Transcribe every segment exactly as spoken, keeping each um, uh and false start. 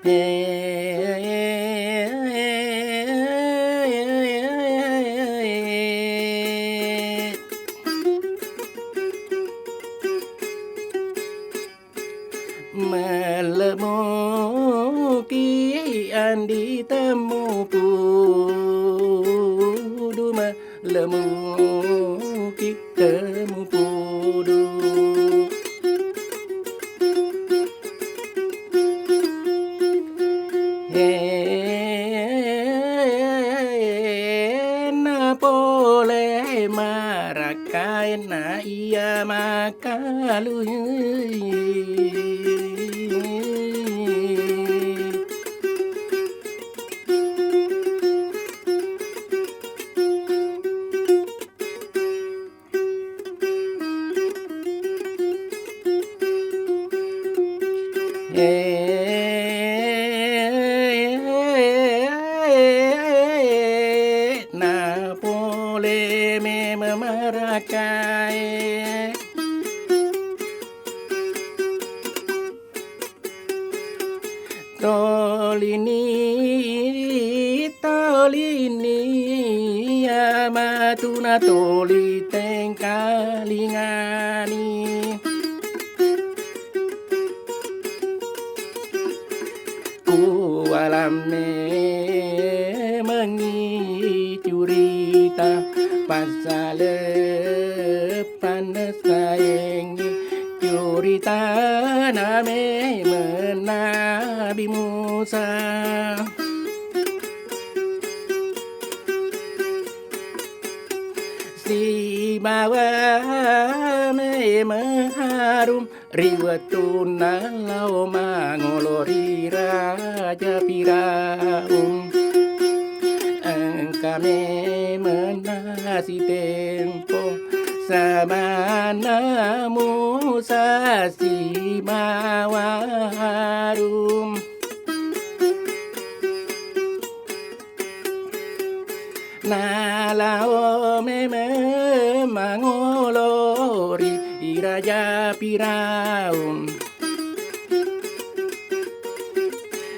Mellemuki andi temmupu duma lemuki temu pudu. Enna pole marakkaenna iya makkalui. Na pole memeng marakae. Tolini, tolini, iya matuna toli tengkalingani. Kualamme mengi curita pasale panessaengngi curitana memeng Nabi Musa. Sibawa memeng Harun ri wettunna lao mangolo ri Raja Firaun. Engka memeng nasitempo samanna Musa sibawa Harun. Nalao memeng mangolo ri Raja Firaun.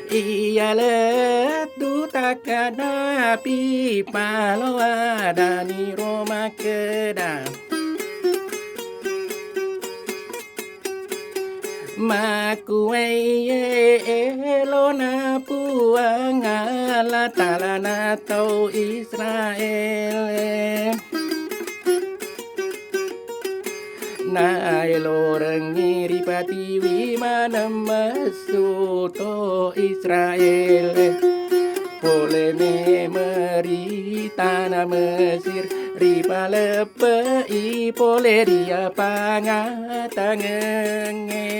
Iya lettu takkadapi paloadani ro makkeda. Makkuwaiye elona Puang Allah Ta'ala na tau Israel. Naelorengngi ripatiwi maneng messu to Israel. Pole memeng ri tana Mesir, ripaleppe'i pole ri apangatangengnge.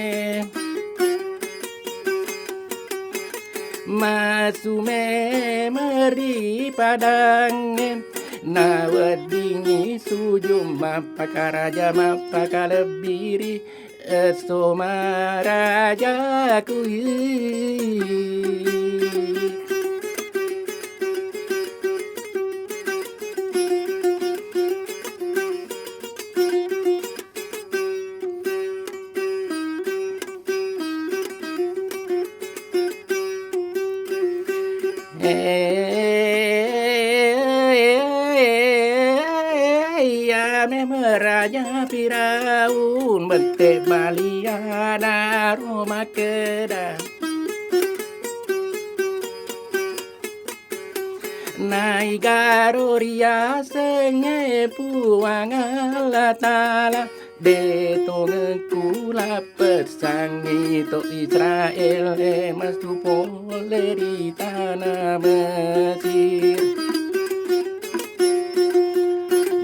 Massu memeng ri padangnge, naweddingngi sujung mappakaraja mappakalebbi ri esso marajaku. Iya memeng Raja Firaun bette baliana ro makkeda. Naigaro riasengnge Puang Allah Ta'ala, de tongengku lappessangngi to Israel e massu pole ri tana Mesir.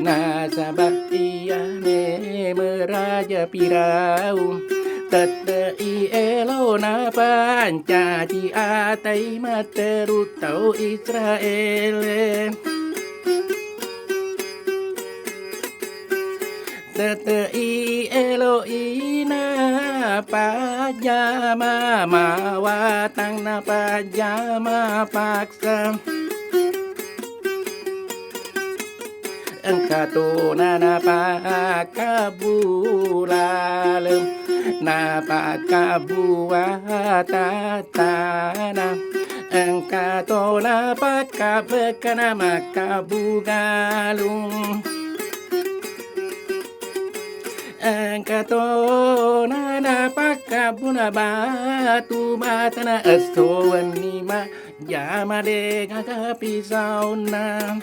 Nasaba iya memeng Raja Firaun tette'i elona pancaji atai matteru tau Israel e. Tete'i elo'i napajjama, mawatang napajjama paksa. Engka tona napakkabbu laleng Napakkabuwa tattana, engka to napakkabekkana makkabbu galung. Engka to na napakkabbuna batu batana, esso wenni ma jama degaga pisaunna.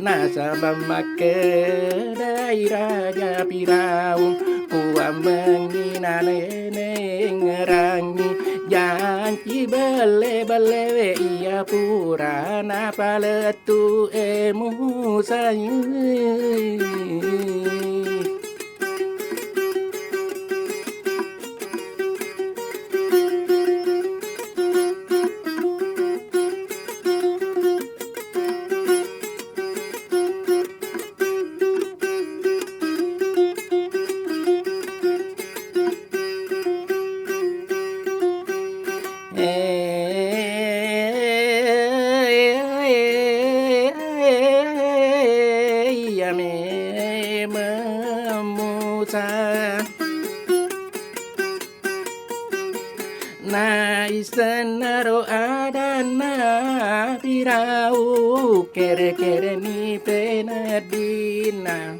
Nasaba makkedai Raja Firaun, kuammengi nanenengerangi janci belle-bellewe iya pura napalettu e Musa. Iya memeng Musa. Naissennaro adanna Firaun, kere-kereni peneddinna.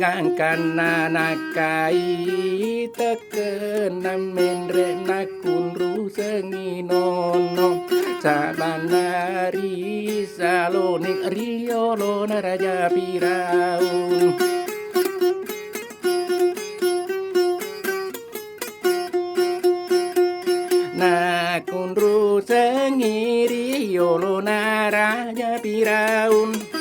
Gangkanna nakkai tekkenna menre nakkunrusengi nonno, sabanna ri saloni riolona Raja Firaun. Nakkunrusengi riolona Raja Firaun.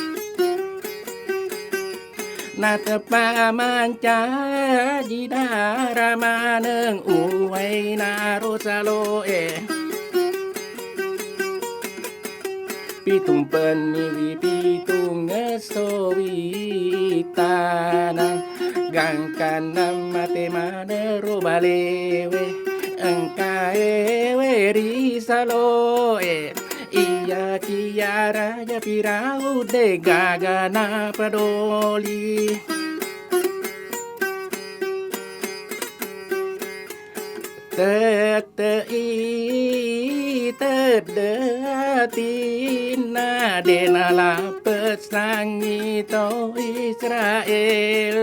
Nateppa mancaji dara maneng uwaina ro saloe. Pitung penniwi pitung essowi tanang, gangkanna mate maneng ro balewe, engkaewe ri saloe. Iyakiya Raja Firaun degaga napadoli. Tette'i tedde atinna, de nalappessangngi to Israel.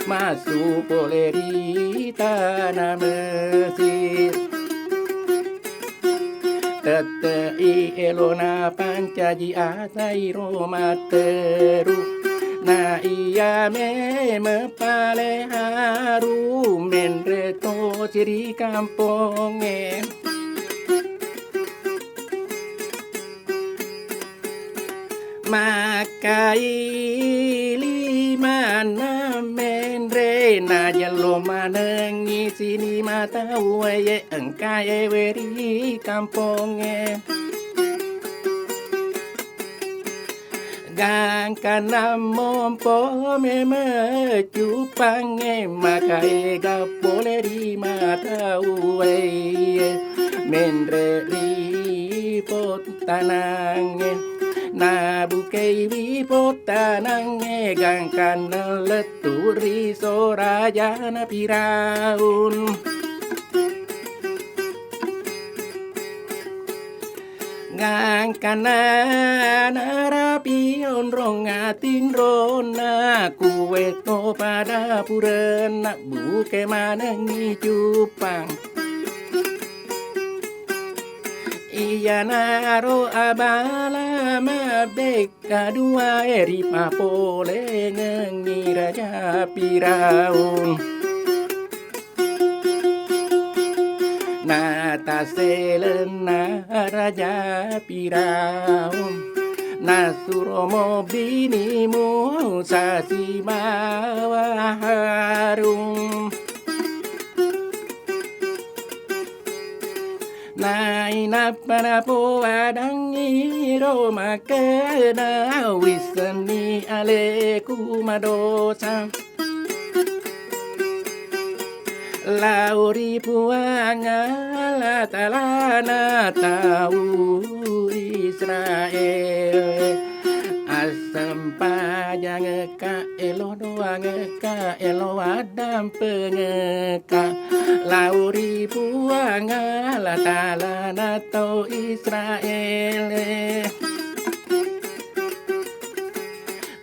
Massu pole ri tana Mesir. Tette'i elona pancaji atai ro matteru. Na iya memeng pale haru menre tosi ri kampongnge. Makkai limanna menre, najello manengngi sini mata uwae engkaewe ri kampongnge. Gangkanna mompo memeng cuppangnge, makaega pole ri mata uwae, menre ri pottanangnge. Nabukeiwi pottanangnge, gangkanna lettu ri sorajana Firaun. Gangkanna narapi onrong atinronna, kuwe to pada purenna buke manengngi cuppang. Iyanaro abala mabbek kaduae ripapolengengngi Raja Firaun. Nataselenna Raja Firaun, nasuro mobbini Musa sibawa Harun. Nainappa napoadangngi ro makkeda, wissenni aleku madosa. Lao ri Puang Allataalana tau Israel, assempajangekka, elo doangekka, elo addampengekka lao ri Puang Allataalana tau Israel.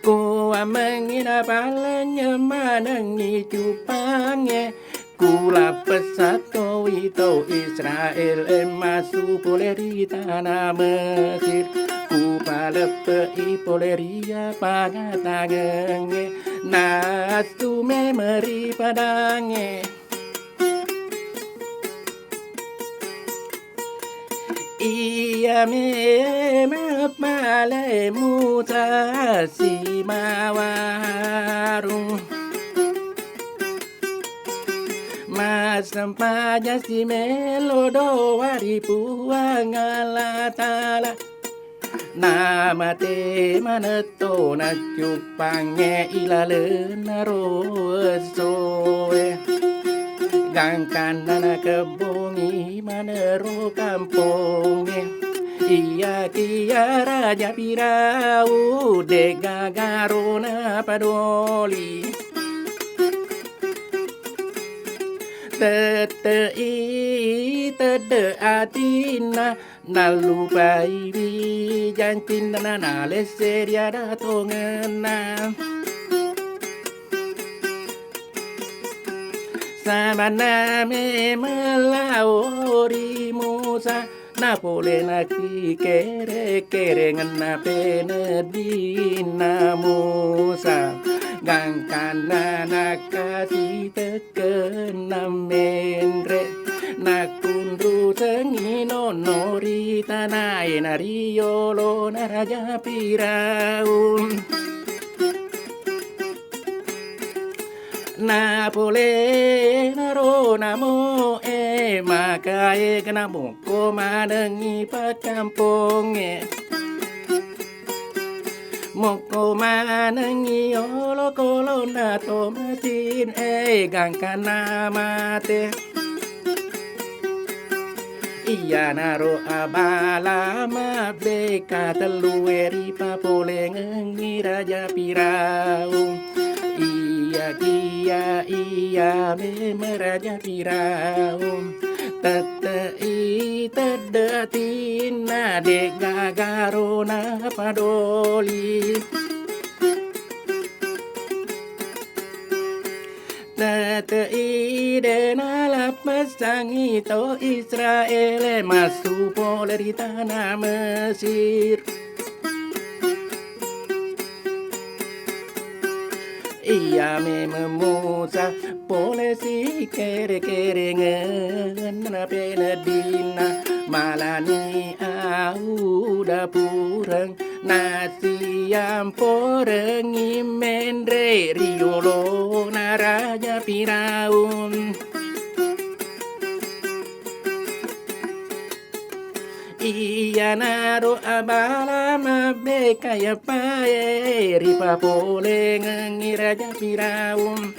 Kuammengngi napalennye manengngi cuppangnge, kulappessa toi tau Israel e massu pole ri tana Mesir. Kupaleppe'i pole ri apangatangengnge, naassu memeng ri padangnge. Iya memeng pale Musa sibawa Harun, massempajang si melo doa ri Puang Allataala. Namate manetto naccuppangnge ilalenna ro essoe. Gangkanna nakebbongi manero kampongnge. Iyakiya Raja Firaun de'gaga ro napadoli. Tette'i tedde atinna, nallupaiwi jancinna, nalesseri ada tongenna. Samanna memeng lao ri Musa, napole naki kere-kerengenna peneddinna Musa. Gangkanna nakasi tekkenna menre, nakkunrusengi nonno ri tanae na ri yolona Raja Firaun. Napole naro namo e makae kena mokko manengi pakkampongnge. Mokko manengi olokolona to Mesir e gangkanna mate. Iyanaro abala mabbeka tellue ripapolengengngi Raja Firaun. Iyakiya iya memeng Raja Firaun, tette'i tedde atinna, de'gagaro napadoli. Tette'i de' nalappessangngi to Israel e massu pole ri tana Mesir. Iya memeng Musa pole sikere-kerengenna peneddinna, malani au dapureng. Nassiamporengngi menre ri yolona Raja Firaun. Iyanaro abala mabbeka yappae ripapolengengngi Raja Firaun.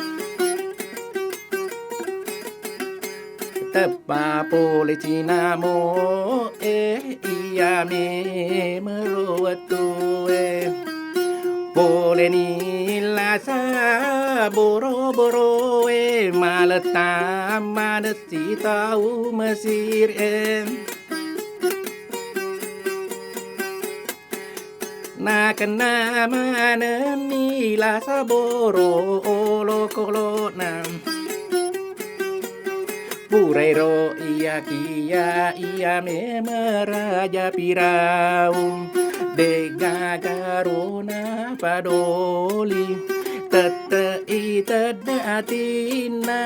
Teppa pole cinamo e, iya memeng ro wettue. Poleni lasa boro-boroe malettang manessi tau Mesir e. Nakenna manenni lasa boro olokolo'na. Purairo iyakiya iya memeng Raja Firaun, de'gagaro napadoli. Tette'i tedde atinna,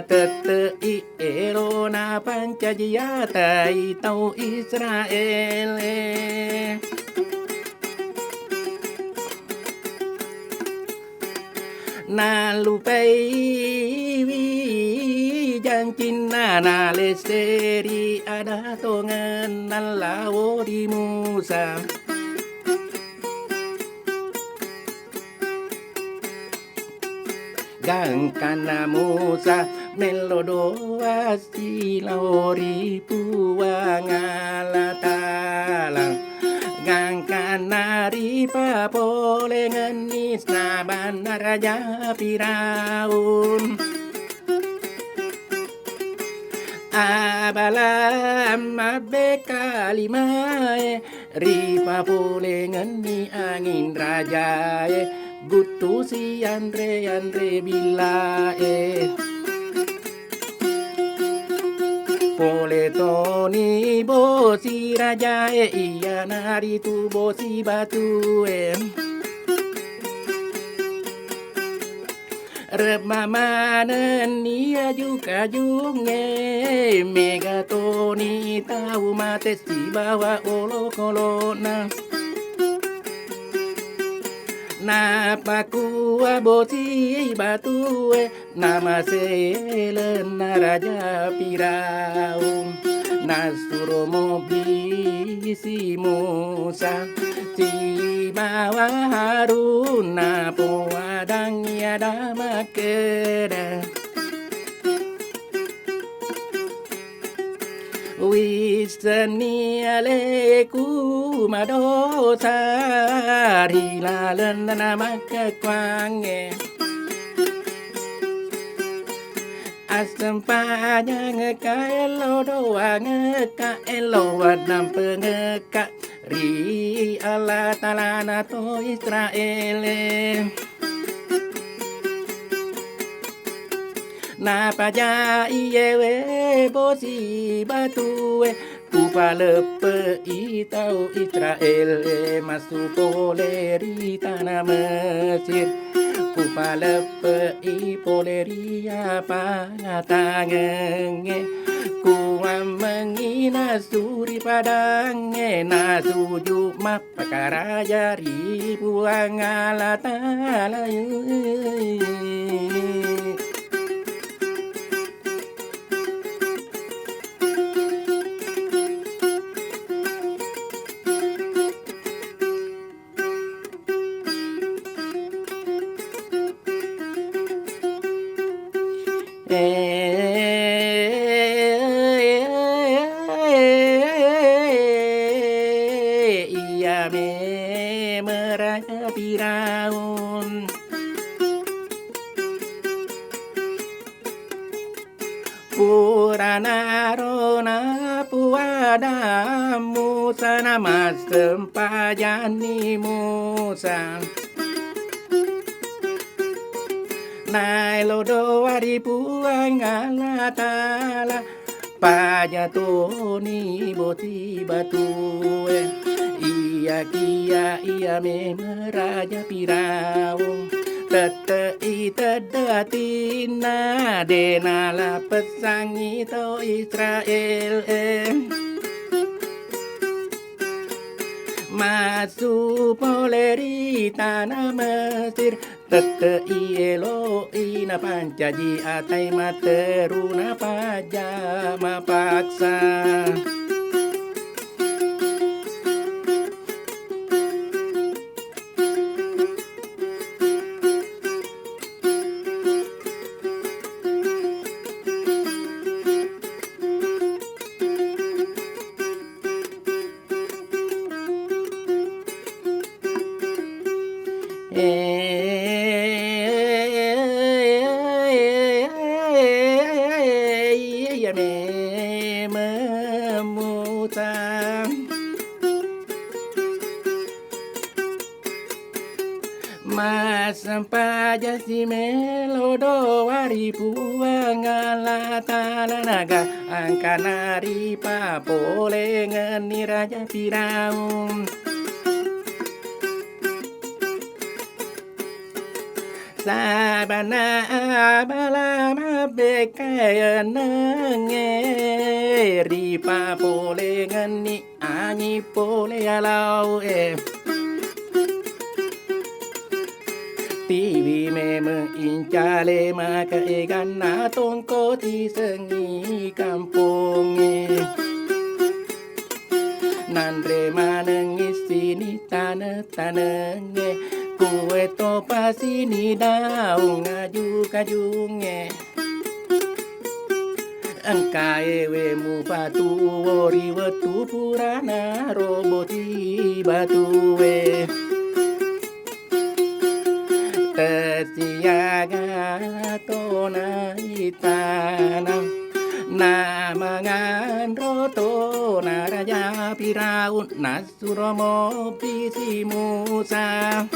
tette'i ero napancaji atai tau Israel e. Nallupaiwi jancinna, nalesseri ada tongenna lao ri Musa. Gangkanna Musa Mello doa silao ri Puang Allah Ta'ala, gangkanna ripapolengenni sabanna Raja Firaun. Abala mabbekka limae, ripapolengenni anging rajae, guttusi anre-anre billae. Pole toni bosi rajae, iyanaritu bosi batue. Remma manenni aju-kajungnge, mega toni tau mate sibawa olokolo'na. Napakua bosi batue, namaselenna Raja Firaun. Nasuro mobbi si Musa sibawa Harun, napoadangngi ada makkeda, wissenni aleku madosa ri lalenna namakkekkuangnge. Assempajangekka, ello doangekka, ello waddampengekka ri Allah Ta'alana to Israele. Napajai ewe bosi batue, kupaleppe'i tau Israele massu pole ri tana Mesir. Kupaleppe'i pole ri apangatangengnge. Kuammengngi nasuri padangnge, nasuju mappakaraja ri Puang Allah Ta'ala. Iya memeng Raja Firaun. Purana ro napuadang Musa, namassempajanni Musa. Naelo doa ri Puang Allah Ta'ala, paja toni bosi batue. Iyakiya iya memeng Raja Firaun, tette'i tedde atinna, de nala pessangngi tau Israel e. Massu pole ri tana Mesir, tette'i elo'i napancaji atai matteru napaja mapaksa. Iya memeng Musa. Massempajang si melo doa ri Puang Allah Ta'ala, naga angkana ripapolengenni Raja Firaun. Sabana abala mabbekka ennengnge, ripapolengenni angi pole alau e. Tiwi memeng incale maka eganna tongko tisengi kampongnge. Nanre manengngi sini tane-tanengnge, kue topa sini daung aju-kajungnge. Engkaewe mupatuwo ri wettu purana roboti batue. Tessiaga tona itana, namanganro tona Raja Firaun, nasuro mobbi si Musa.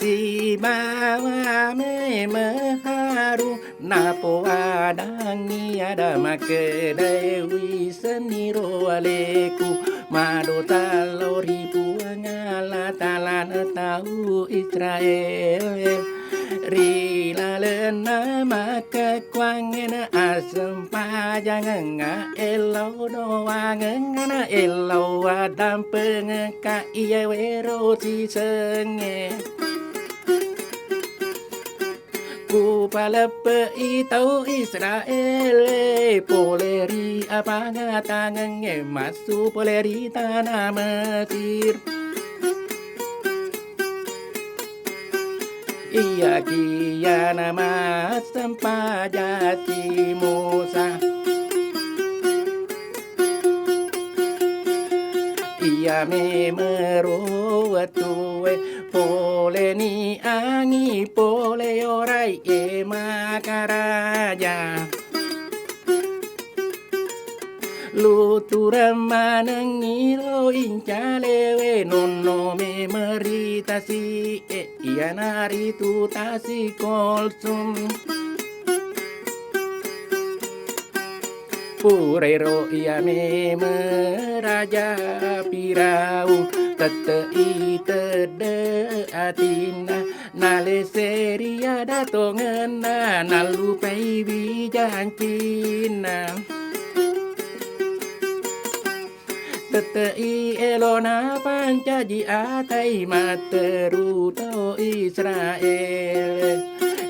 Sibawa meme Harun napoadangngi ada makkedae, wisseniro aleku, mado tallo ri Puang Allah Ta'ala na tau Israel. Ri lalenna makkekkuangngena assempajangengnga, ellau doangengnga, ellau addampengekka iye wero sisengnge. Kupaleppe'i tau Israel e pole ri apangatangengnge, massu pole ri tana Mesir. Iyakiya namassempajang si Musa. Iya memero wettue, poleni angi pole orai e makaraja. Lutureng manengngi lo incalewe, nonno memeri tasi'e, iyanaritu tasi Kolsum. Purairo iya meme Raja Firaun, tette'i tedde atinna, naleseri ada tongenna, nallupai wijancinna. Tette'i elona pancaji atai matteru tau Israel.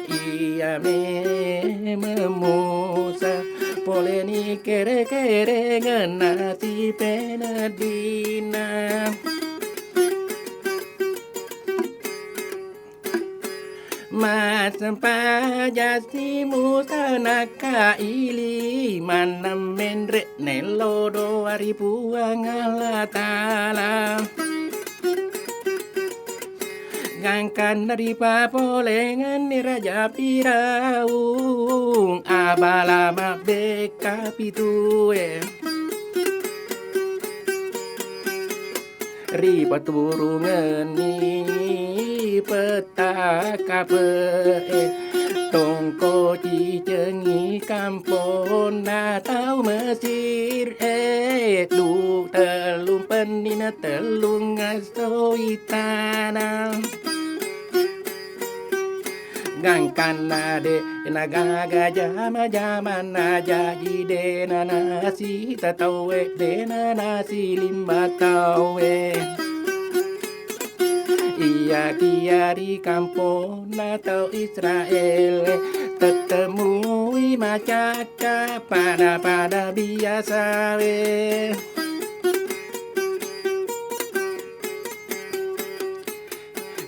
Iya meme Musa, poleni kere-kerengenna sipeneddinna. Massempajang si Musa nakkaili, mannang menre nello doa ri Puang Allah Ta'ala. Gangkanna ripapolengenni Raja Firaun, abala mabbekka pitue. Ripaturungenni petta kape'e, tongko cicengi kamponna tau Mesir e, du tellung pennina tellung esso itana. Gangkanna de' nagaga jama-jamanna, jaji de' nanasita tauwe, de' nanasilimba tauwe. Iyakiya ri kamponna tau Israel, tettemui macakka pada-pada biasawe.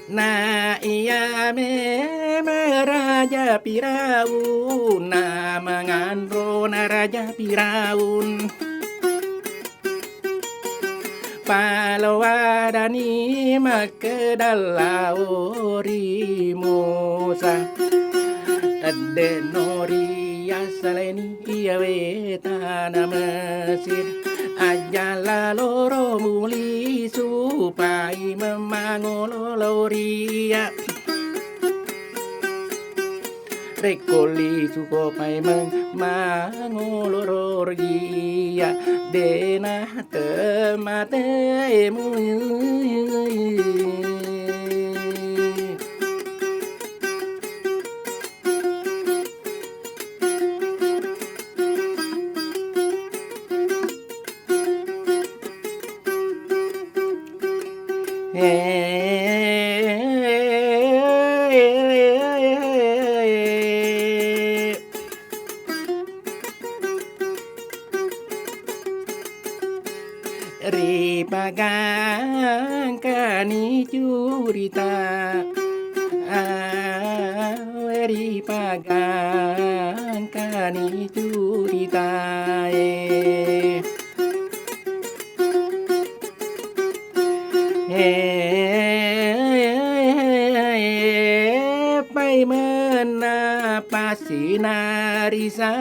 Na iya meme Raja Firaun, na manganrona Raja Firaun. Paloadani makkeda lao ri Musa, edde'no riassaleni iyawe tana Mesir. Ajjalla loro muli supai memmangolo lao ria. Rekko lisuko paimeng mangolo ro ria, de'na temmatemu. Ripagangkani curita awe Gangkani curitae. Paimenna passinarisa